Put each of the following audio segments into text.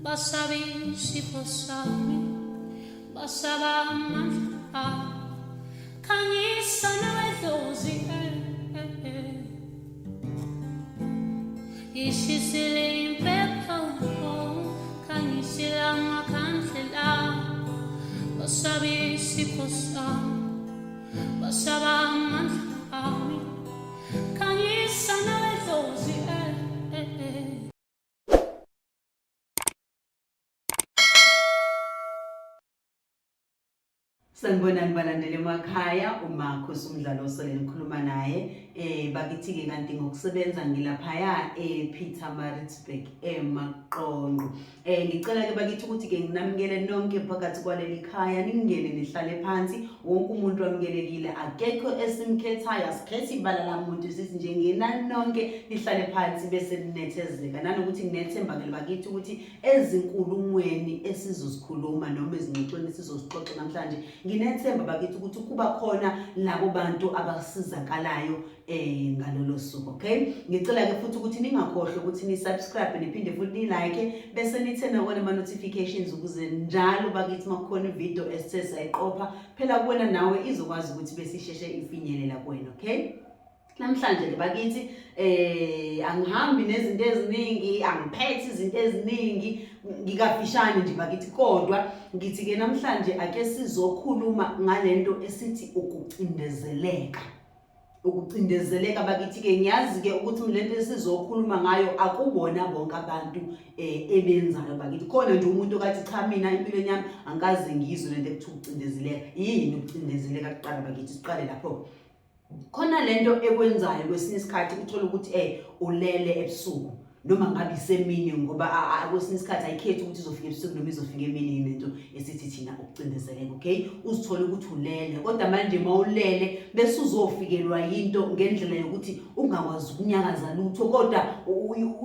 Basaba isipho sami, basaba amandla ami. Khanyisa nawedlozi, eh, eh, eh. Ishisile impepho, khanyisile amakhandlela. Basaba isipho sami, basaba amandla ami. Khanyisa nawedlozi, eh, eh, eh. Sanibonani balandeli emakhaya, uMarcus umdlalo osele ngikhuluma naye. Bakithi ke kanti ngokusebenza ngilaphaya ePietermaritzburg eMaqonqo. Ngicela ke bakithi ukuthi ke nginamukele nonke phakathi kwaleli khaya, ningene nihlale phansi, wonke umuntu wamukelekile, akekho esimkhethayo, asikhethi ibala lamuntu, sithi nje ngenani nonke nihlale phansi bese ninethezeka. Nanokuthi nginethemba ke bakithi ukuthi ezinkulumweni esizozikhuluma noma ezingxoxweni esizozixoxa namhlanje, nginethemba bakithi ukuthi kuba khona labo bantu abasizakalayo ngalolo suku. Okay, ngicela ke futhi ukuthi ningakhohlwa ukuthi ni subscribe niphinde futhi ni like bese nithena wona ama notifications ukuze njalo bakithi makukhona ivideo esithe sayiqopha phela kuwena nawe izokwazi ukuthi besisheshe ifinyelela kuwena. Okay, namhlanje ke bakithi angihambi nezinto eziningi, angiphethe izinto eziningi, ngikafishane nje bakithi, kodwa ngithi ke namhlanje ake sizokhuluma ngalento esithi ukucindezeleka. Ukucindezeleka bakithi ke ngiyazi ke ukuthi lento esizokhuluma ngayo akubona bonke abantu ebenzayo bakithi. Khona nje umuntu okathi cha mina empilweni yami angikaze ngizwe lento ekuthiwa ukucindezeleka. Yini ukucindezeleka kuqala bakithi? Siqale lapho. Khona lento ekwenzayo kwesinye isikhathi uthola ukuthi ulele ebusuku noma ngabe isemini, ngoba kwesinye isikhathi ayikhethi ukuthi izofika ebusuku noma izofika emini lento esithi thina ukucindezeleka. Okay, uzithola ukuthi ulele, kodwa manje mawulele bese uzofikelwa yinto ngendlela yokuthi ungakwazi ukunyakaza lutho, kodwa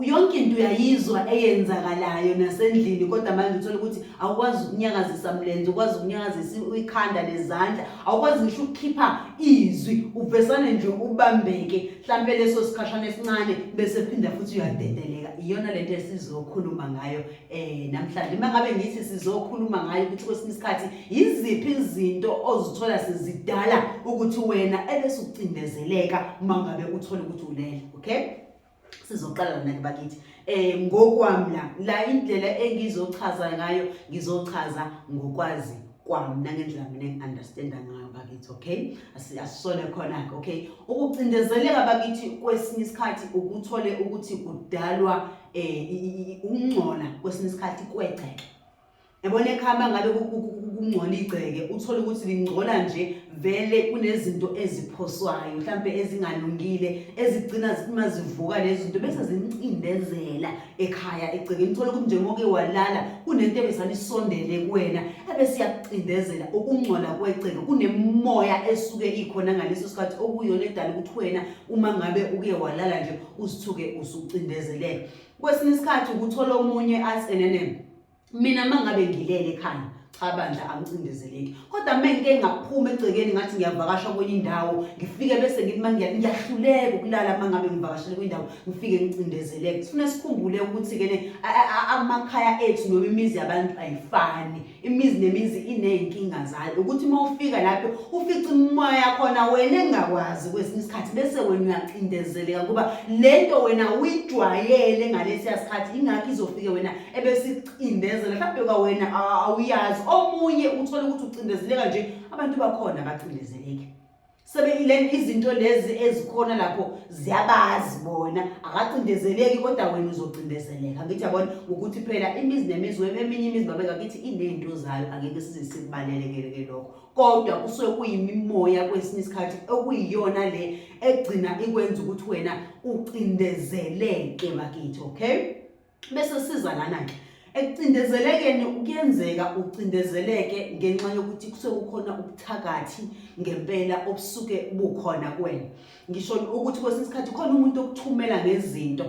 yonke into uyayizwa eyenzakalayo nasendlini, kodwa manje uthola ukuthi awukwazi ukunyakazisa mlenze, ukwazi ukunyakazisa ikhanda nezandla, awukwazi ngisho ukukhipha izwi, uvesane nje ubambeke mhlampe leso sikhashana esincane bese phinda futhi uyadedeleka. Iyona lento esizokhuluma ngayo namhlanje. Uma ngabe ngithi sizokhuluma ngayo ukuthi kwesinye isikhathi yiziphi izinto ozithola sezidala ukuthi wena ebese ucindezeleka uma ngabe uthola ukuthi ulele. Okay, sizoqala lana ke bakithi. Ngokwami la indlela engizochaza ngayo, ngizochaza ngokwazi kwami nangendlela mina engi-understanda ngayo bakithi. Okay, asisone khona-ke. Okay, ukucindezeleka bakithi kwesinye isikhathi ukuthole ukuthi kudalwa ukungcola kwesinye isikhathi kwegceke. Yabona ekhaya ngabe kungcola igceke, uthole ukuthi lingcola nje vele kunezinto eziphoswayo mhlambe ezingalungile ezigcina uma zivuka lezi zinto bese zincindezela ekhaya egcekeni. Uthole ukuthi nje ngoke walala kunento ebesana isondele kuwena ebese iyakucindezela. Ukungcola kwegceke kunemimoya esuke ikhona ngaleso sikhathi okuyona edala ukuthi wena uma ngabe uke walala nje uzithuke usucindezeleka. Kwesinye isikhathi ukuthola omunye athi enene mina mangabe ngilele ekhaya cha bandla angicindezeleki, kodwa uma ngike ngaphuma egcekeni ngathi ngiyavakasha kwenye indawo, ngifike bese ngithi ngiyahluleka ukulala uma ngabe ngivakashele kwindawo ngifike ngicindezeleke. Sifuna sikhumbule ukuthi-ke amakhaya ethu noma imizi yabantu ayifani, imizi nemizi iney'nkinga zayo, ukuthi uma ufika lapho ufice imimoya yakhona wena engakwazi kwesinye isikhathi bese wena uyacindezeleka ngoba lento wena uyijwayele ngalesiya sikhathi, ingakho izofike wena ebesicindezela mhlawumbe kwawena awuyazi. Omunye uthole ukuthi ucindezeleka nje, abantu bakhona bacindezeleke sebe izinto lezi ezikhona lapho ziyabazi bona, akacindezeleki kodwa wena uzocindezeleka. Ngithi yabona ukuthi phela imizi nemizi, eminye imizi babeka kithi inento zayo, angeke size sikubalelekele ke lokho, kodwa kusuke kuyimimoya kwesinye isikhathi okuyiyona le egcina ikwenza ukuthi wena ucindezeleke bakithi. Okay, bese siza lana ke ekucindezelekeni. Kuyenzeka ucindezeleke ngenxa yokuthi kusuke kukhona ubuthakathi ngempela obusuke bukhona kuwena. Ngisho ukuthi kwesinye isikhathi khona umuntu okuthumela ngezinto,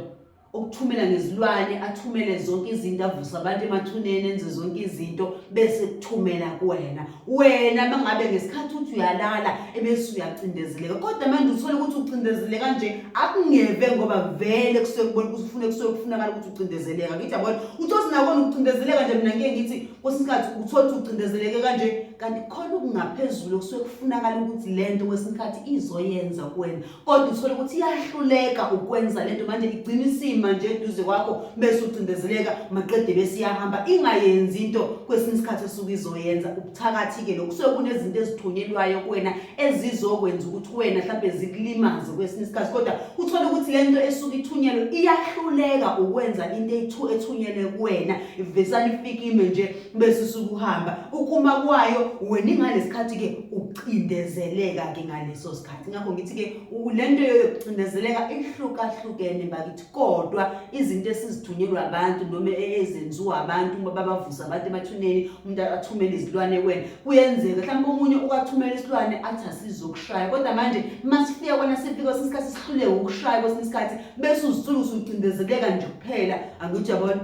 Ukuthumela ngezilwane, athumele zonke izinto, avuse abantu emathuneni, enze zonke izinto bese kuthumela kuwena. Wena mangabe ngesikhathi uthi uyalala ebese uyacindezeleka, kodwa manje uthole ukuthi ucindezeleka nje akungeve ngoba vele kusuke kubona ukuthi ufune kusuke kufunakala ukuthi ucindezeleka. Ngithi yabona, uthole nakona ukucindezeleka nje, mina ngike ngithi kwesinye isikhathi uthole ukuthi ucindezeleke kanje kanti khona okungaphezulu kusuke kufunakala ukuthi lento kwesinye isikhathi izoyenza kuwena, kodwa uthole ukuthi iyahluleka ukwenza lento, manje igcina isima nje eduze kwakho bese ucindezeleka maqede bese iyahamba ingayenzi into kwesinye isikhathi esuke izoyenza. Ubuthakathi-ke lokhu, kusuke kunezinto ezithunyelwayo kuwena ezizokwenza ukuthi wena mhlawumbe zikulimaze kwesinye isikhathi, kodwa uthole ukuthi le nto esuke ithunyelwe iyahluleka ukwenza into ethunyelwe kuwena, ivesane ifike ime nje bese usuke uhamba. Ukuma kwayo wena ingalesikhathi-ke ucindezeleka-ke ngaleso sikhathi. Ngakho ngithi-ke le nto yokucindezeleka ihlukahlukene bakithi, kodwa izinto esizithunyelwa abantu noma ezenziwa abantu uma babavusa abantu emathuneni, umuntu athumele izilwane kuwena, kuyenzeka mhlawumbe omunye ukathumela isilwane athi asizokushaya, kodwa manje masifika kona sifika kwesinye isikhathi sihluleke ukushaya kwesinye isikhathi bese uzithola usucindezeleka nje kuphela. Angithi uyabona,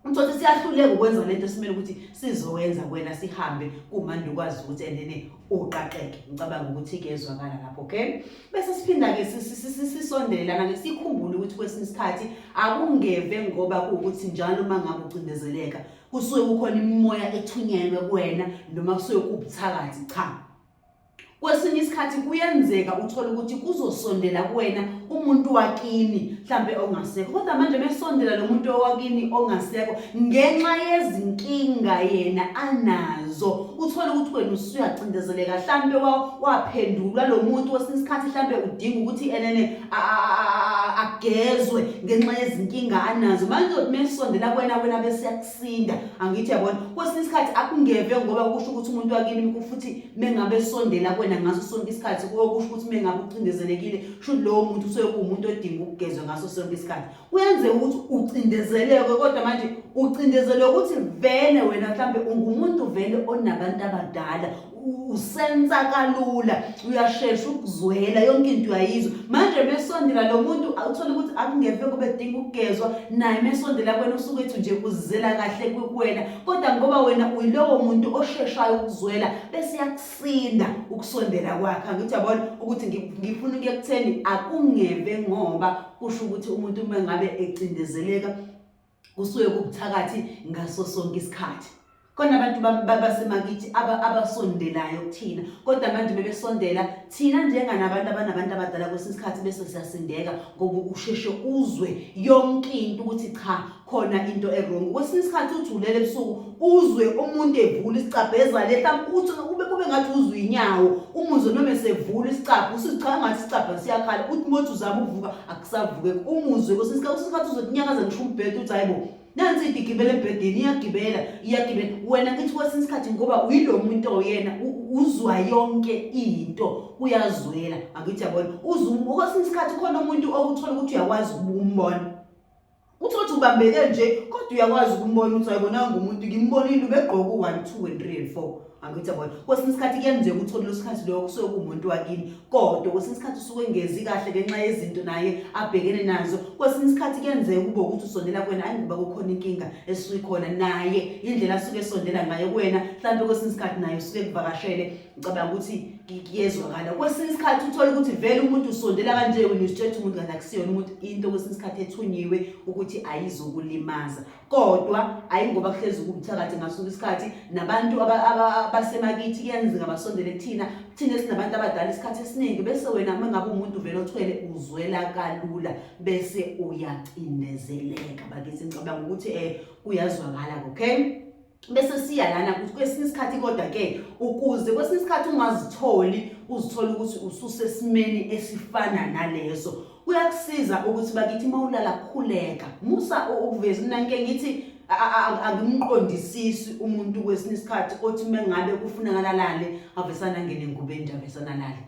uthole siyahluleka ukwenza lento esimele ukuthi sizowenza kuwena, sihambe kumande ukwazi ukuthi enene uqaqeke. Ngicabanga ukuthi kuyezwakala lapho, okay? Bese siphinda-ke sisondelelana-ke, sikhumbule ukuthi kwesinye isikhathi akungeve ngoba kuwukuthi njalo uma ngabe ucindezeleka kusuke kukhona imimoya ethunyelwe kuwena noma kusuke kuwubuthakathi. Cha, kwesinye isikhathi kuyenzeka uthole ukuthi kuzosondela kuwena umuntu wakini mhlambe ongasekho, kodwa manje mesondela lo muntu owakini ongasekho ngenxa yezinkinga yena anazo, uthole ukuthi wena usuyacindezeleka, mhlambe waphendulwa lo muntu kwesinye isikhathi, mhlambe udinga ukuthi enene agezwe ngenxa yezinkinga anazo. Manje uzothi mesondela kuwena, wena bese yakusinda. Angithi yabona, kwesinye isikhathi akungeve ngoba kusho ukuthi umuntu wakini futhi mengabe esondela kuwena ngaso sonke isikhathi, okusho ukuthi mengabe ucindezelekile, sho lowo muntu usuke kuwumuntu odinga ukugezwa ngaso sonke isikhathi. Kuyenzeka ukuthi ucindezeleke, kodwa manje ucindezelwe ukuthi vele wena mhlambe ungumuntu vele onabantu abadala, usensa kalula, uyashesha ukuzwela yonke into, uyayizwa. Manje mesondela lo muntu uthole ukuthi akungeve kube edinga ukugezwa, naye mesondela kuwena usuke ethi nje uzizela kahle kuwena, kodwa ngoba wena uyilowo muntu osheshayo ukuzwela bese yakusinda ukusondela kwakhe. Angithi yabona ukuthi ngifuna ukuya kutheni, akungeve ngoba kusho ukuthi umuntu uma ngabe ecindezeleka kusuke kubuthakathi ngaso sonke isikhathi. Khona abantu basemakithi abasondelayo kuthina, kodwa manje bebesondela thina njenganabantu abanabantu abadala kwesinye isikhathi bese siyasindeka ngoba usheshe uzwe yonke into ukuthi cha, khona into e-wrong. Kwesinye isikhathi uthi ulele ebusuku uzwe umuntu evula isicabha ezale, mhlawumbe uthi kube ngathi uzwe inyawo, umuzwe noma esevula isicabha, usuthi cha, ngathi isicabha siyakhala, uthi mothi uzama ukuvuka akusavukeki, umuzwe kwesinye isikhathi uzwe kunyakaza ngisho umbhede, uthi hayibo, nansi idigibela embhedeni, iyagibela iyagibela. Wena ngithi kwesinye isikhathi ngoba uyilo muntu oyena uzwa yonke into, uyazwela. Angithi yabona, uzwa kwesinye isikhathi khona umuntu okuthola ukuthi uyakwazi ukumbona, uthi uthi ubambeke nje kodwa uyakwazi ukumbona ukuthi ayibonanga umuntu, ngimbonile ubegqoka u-1 2 and 3 and 4. Angithi yabona, kwesinye isikhathi kuyenzeka uthole leso sikhathi lokho kusuke kuwumuntu wakini, kodwa kwesinye isikhathi usuke engezi kahle ngenxa yezinto naye abhekene nazo. Kwesinye isikhathi kuyenzeka kube ukuthi usondela kuwena ayi ngoba kukhona inkinga esuke ikhona naye, indlela asuke esondela ngayo kuwena mhlawumbe kwesinye isikhathi naye usuke ekuvakashele. Ngicabanga ukuthi kuyezwakala. Kwesinye isikhathi uthole ukuthi vele umuntu usondela kanje, wena uzitshela ukuthi umuntu kanti akusiyona umuntu, into kwesinye isikhathi ethunyiwe ukuthi ayizokulimaza, kodwa ayingoba kuhlezi kubuthakathi ngaso sonke isikhathi. Nabantu abasemakithi kuyenzeka basondele kuthina, thina esinabantu abadala isikhathi esiningi, bese wena uma ngabe umuntu vele othwele uzwela kalula bese uyacindezeleka. Bakithi, ngicabanga ukuthi kuyazwakala, okay? Bese siya lana ukuthi kwesinye isikhathi kodwa ke ukuze kwesinye isikhathi ungazitholi uzithola ukuthi ususesimeni esifana naleso, kuyakusiza ukuthi bakithi uma ulala khuleka, musa ukuveza. Mina ngike ngithi angimqondisisi umuntu kwesinye isikhathi othi uma ngabe kufunakala lale avesana angene engubeni nje avesana lale.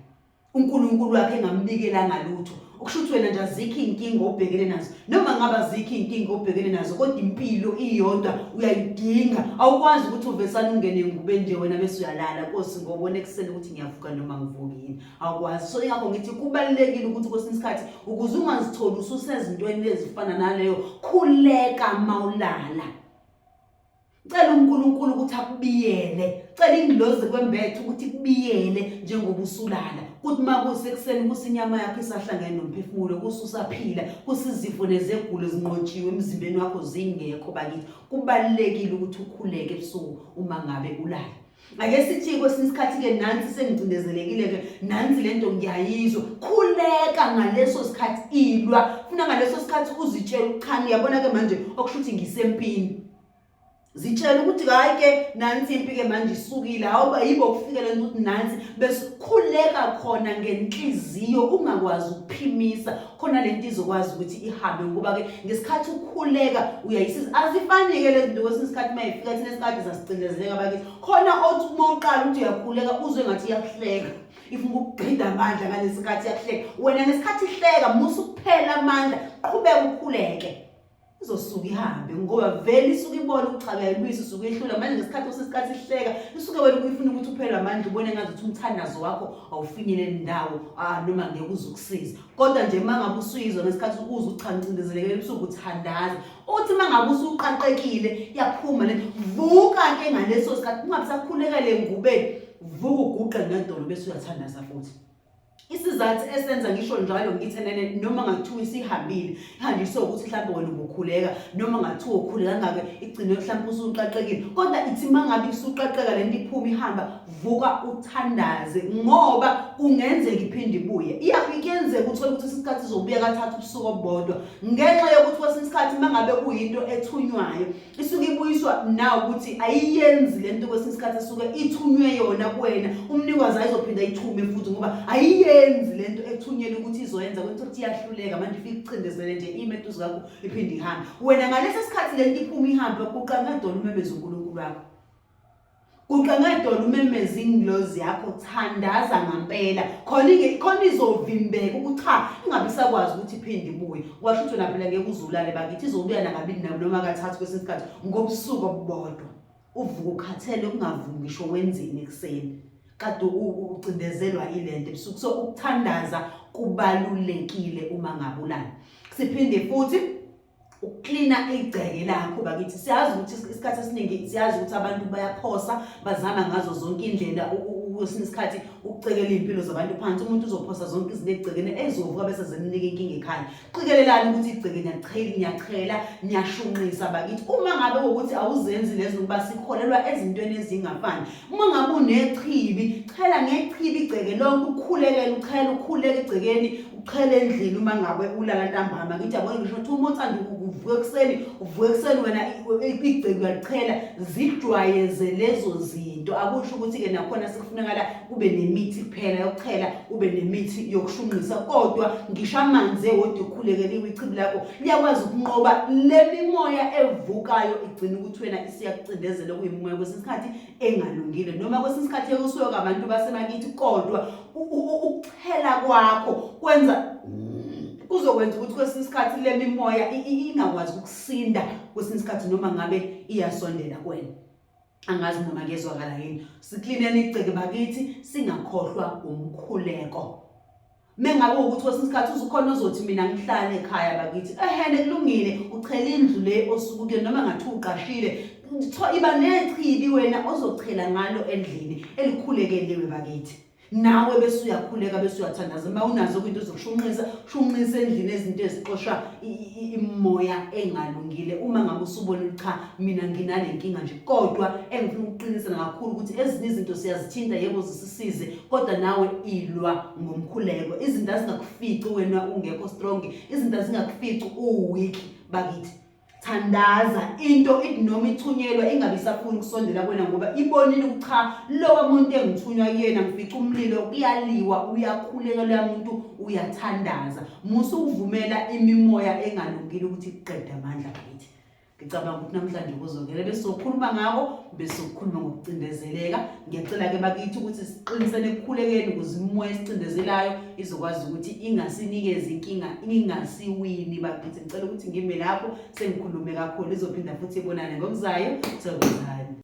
uNkulunkulu wakhe engambikelanga lutho. Okusho ukuthi wena nje azikho iy'nkinga obhekene nazo, noma ngabe azikho iy'nkinga obhekene nazo, kodwa impilo iyodwa uyayidinga. Awukwazi ukuthi uvesane ungene engubeni nje wena bese uyalala, Nkosi ngobona ekuseni ukuthi ngiyavuka noma ngivuki yini. Awukwazi. So ingakho ngithi kubalulekile ukuthi kwesinye isikhathi ukuze ungazitholi ususezintweni ezifana naleyo, khuleka mawulala. Cela uNkulunkulu ukuthi akubiyele. Cela ingilozi kwembethe ukuthi ikubiyele njengoba usulala. Kuthi uma kusekuseni kusi inyama yakho isahlangene nomphefumulo, kusi usaphila, kusi izifo nezegulo zinqotshiwe emzimbeni wakho zingekho bakithi. Kubalulekile ukuthi ukhuleke ebusuku uma ngabe ulala. Ake sithi kwesinye isikhathi-ke nansi sengicindezelekile-ke nansi le nto ngiyayizwa. Khuleka ngaleso sikhathi ilwa. Funa ngaleso sikhathi uzitshele ukuthi cha ngiyabona-ke manje okusho ukuthi ngisempini. Zitshela ukuthi hayi ke nansi impi ke manje isukile hawu yibo kufike lento ukuthi nansi bese khuleka khona ngenhliziyo ungakwazi ukuphimisa khona lento izokwazi ukuthi ihambe ngoba ke ngesikhathi ukhuleka uyayisiza azifani ke lezi zinto kwesinye isikhathi uma ifika thina isikhathi sasicindezeleka bakithi khona othi uma uqala ukuthi uyakhuleka uzwe ngathi iyakuhleka ifuna ukugqida amandla ngalesikhathi iyakuhleka wena ngesikhathi ihleka musa ukuphela amandla qhubeka ukhuleke izosuka ihambe ngoba vele isuke ibona ukuthi cha uyayilwisa usuke uyehlula manje ngesikhathi osesikhathi ihleka isuke wena ukuyifuna ukuthi uphele amandla ubone ngathi ukuthi umthandazo wakho awufinyeleli ndawo ah, noma ngeke uze ukusiza kodwa nje uma ngabe usuyizwa ngesikhathi uze ucha ngicindezelekele ebusuku uthandaza uthi uma ngabe usuqaqekile yaphuma le vuka ke ngaleso sikhathi ungabe sakhulekele engubeni vuka uguqe ngedolo bese uyathandaza futhi Isizathu esenza ngisho njalo ngithi nene noma ngathiwa isihambile ihanjiswe ukuthi mhlawumbe wena ubukhuleka noma ngathiwa ukhuleka ngake igcine mhlawumbe usuqaqekile kodwa ithi uma ngabe isuqaqeka lento iphuma ihamba vuka uthandaze ngoba kungenzeka iphinde ibuye iyakuyenzeka uthole ukuthi isikhathi izobuya kathathu ubusuku obubodwa ngenxa yokuthi kwesinye isikhathi uma ngabe kuyinto ethunywayo isuke ibuyiswa na ukuthi ayiyenzi lento kwesinye isikhathi esuke ithunywe yona kuwena umnikwazi ayizophinda ayithume futhi ngoba ayiyenzi lento ethunyelwe ukuthi izoyenza kwenza ukuthi iyahluleka manje ifike ikucindezele nje ime eduze kwakho iphinde ihambe wena ngalesi sikhathi lento iphuma ihambe guqa ngedolo umemeze uNkulunkulu wakho Guqa ngedolo umemeze ingilozi yakho thandaza ngampela khona khona izovimbeka ukuthi cha ingabe isakwazi ukuthi iphinde ibuye washo ukuthi wena phela ngeke uzulale bakithi izobuya nakabili noma kathathu kwesinye isikhathi ngobusuku obubodwa uvuka ukhathele ungavuki ngisho wenzeni ekuseni kade ucindezelwa ilento ebusuku so ukuthandaza kubalulekile uma ngabulala siphinde futhi ukuklina igceke lakho bakithi siyazi ukuthi isikhathi esiningi siyazi ukuthi abantu bayaphosa bazama ngazo zonke indlela kwesinye isikhathi ukucekela iy'mpilo zabantu phansi umuntu uzophosa zonke izinto egcekeni ezovuka bese zimnika inkinga ekhaya qikelelani ukuthi igceke niyachela niyashunqisa bakithi uma ngabe ukuthi awuzenzi lezi ngoba sikholelwa ezintweni ezingafani uma ngabe unechibi chela ngechibi igceke lonke ukhulekele uchela ukhuleke egcekeni Uchele endlini uma ngabe ulala ntambama ngithi yabona ngisho ukuthi uma uthanda uvuka ekuseni uvuka ekuseni wena igceke uyalichela zijwayeze lezo zinto akusho ukuthi-ke nakhona sekufunekala ube nemithi kuphela yokuchela ube nemithi yokushunqisa kodwa ngisho amanzi ewodwa ukhulekeliwe ichibi lakho liyakwazi ukunqoba le mimoya evukayo igcina ukuthi wena isiyakucindezela okuyimimoya kwesinye isikhathi engalungile noma kwesinye isikhathi ekusuke kwabantu basemakithi kodwa ukuchela kwakho kwenza kuzokwenza ukuthi kwesinye isikhathi le mimoya ingakwazi ukusinda kwesinye isikhathi noma ngabe iyasondela kuwena angazi noma kuyezwakala yini siklineni igceke bakithi singakhohlwa umkhuleko Mengabe ukuthi kwesinye isikhathi uzukhona ozothi mina ngihlale ekhaya bakithi ehene kulungile uchela indlu le osuke kuyona noma ngathi uqashile iba nechibi wena ozochela ngalo endlini elikhulekeliwe bakithi nawe bese uyakhuleka bese uyathandaza uma unazo kwinto zokushunqisa shunqisa endlini ezinto ezixosha imoya engalungile uma ngabe usubona ukuthi cha mina nginale nkinga nje kodwa engifuna ukuqinisa kakhulu ukuthi ezinye izinto siyazithinta yebo zisisize kodwa nawe ilwa ngomkhuleko izinto azingakufici wena ungekho strong izinto azingakufici uweak bakithi thandaza into ithi noma ithunyelwa ingabe isafuni ukusondela kuwena ngoba ibonile ukuthi cha lowa muntu engithunywa kuyena ngifica umlilo kuyaliwa uyakhuleka loya muntu uyathandaza musa ukuvumela imimoya engalungile ukuthi ikuqede amandla bakithi. Ngicabanga ukuthi namhlanje kuzongena bese sokhuluma ngako, bese sokhuluma ngokucindezeleka. Ngiyacela ke bakithi ukuthi siqinisele ekukhulekeni ukuze imimoya esicindezelayo izokwazi ukuthi ingasinikezi inkinga, ingasiwini bakithi. Ngicela ukuthi ngime lapho, sengikhulume kakhulu, izophinda futhi ibonane ngokuzayo. Thokozani.